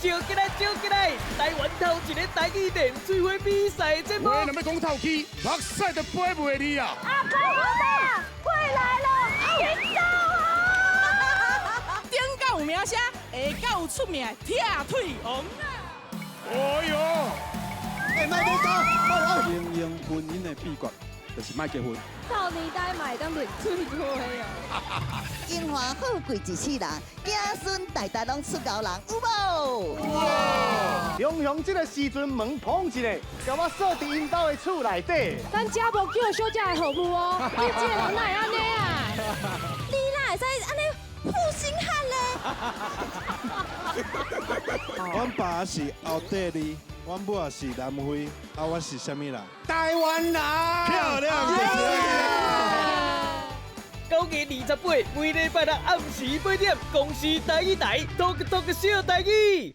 招起來，招起來！台灣頭一个台語練喙花比賽節目。話若欲講透氣，目屎都飛袂離啊！阿伯阿媽，回來了，緊走啊！頂較有名聲，下較有出名的拆腿王啊！哎喲！哎，莫講講，經營婚姻的秘訣就是莫結婚。少年代嘛會當練喙花哦。榮華富貴一世人，子孫代代攏出𠢕人，有無？雄雄這个時陣門碰一下，共我鎖佇𪜶兜的厝內底。咱遮無叫小姐的服務哦，你這个人哪會按呢啊？你哪會使按呢負心漢咧？阮爸是奧地利，阮母是南非，啊，我是啥物人？台灣人。漂亮！ 9月28，每禮拜六暗時8點，公視台語台，Talk Talk 小台語。